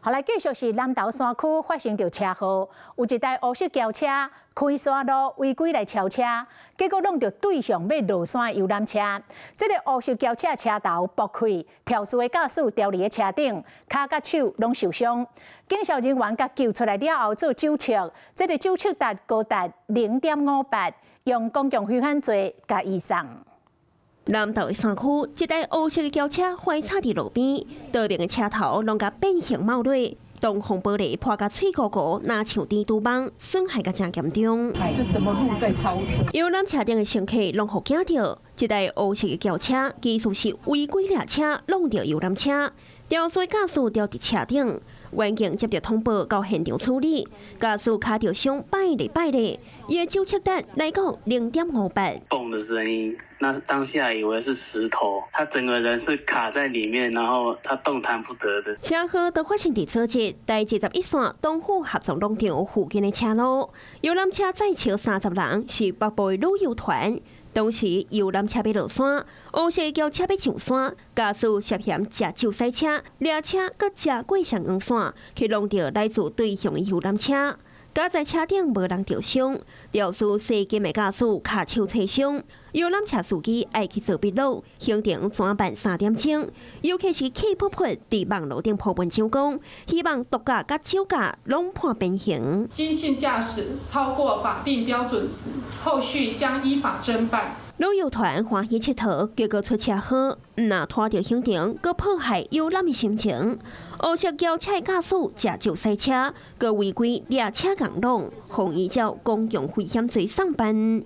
好來，繼續是南投山區發生著車禍，有一台烏色轎車開山路違規來超車，結果挵著對向欲落山的遊覽車。這個烏色轎車車頭爆開，肇事的駕駛牢佇咧車頂，跤佮手攏受傷。警消人員共救出來了後做酒測，這個酒測值高達0.58，用公共危險罪共移送。南投的山區，一台烏色的轎車橫插佇路邊，倒爿的車頭攏共變形冒落，擋風玻璃破甲碎糊糊，若像蜘蛛網，損害甲誠嚴重。是什麼路在超車？遊覽車頂的乘客攏予驚著，這台烏色的轎車其實是違規掠車，挵著遊覽車，肇事駕駛牢佇車頂。員警接著通報到現場處理，駕駛跤著傷擺咧擺咧，伊的酒測值來到0.58。嘣的聲音，那當下以為是石頭，他整個人是卡在裡面，然後他動彈不得的。車禍就發生佇昨日，台21線東富合作農場附近的車路，遊覽車載超30人，是北部的旅遊團。當時遊覽車欲落山，烏色轎車欲上山，駕駛涉嫌食酒駛車，掠車閣車過雙黃線，去挵著來自對向的遊覽車。佳哉車頂無人著傷，肇事西金的駕駛跤手擦傷，遊覽車司機愛去做筆錄，行程轉辦3點鐘。尤其是氣噗噗佇網路頂 po 文章講，希望毒駕佮酒駕攏判鞭刑。經性駕駛超過法定標準時，後續將依法偵辦。旅遊團歡喜𨑨迌，結果出車禍，毋但拖著行程，閣破壞遊覽的心情。烏色轎車駕駛食酒駛車，閣違規掠車共挵，予依照公共危險罪送辦。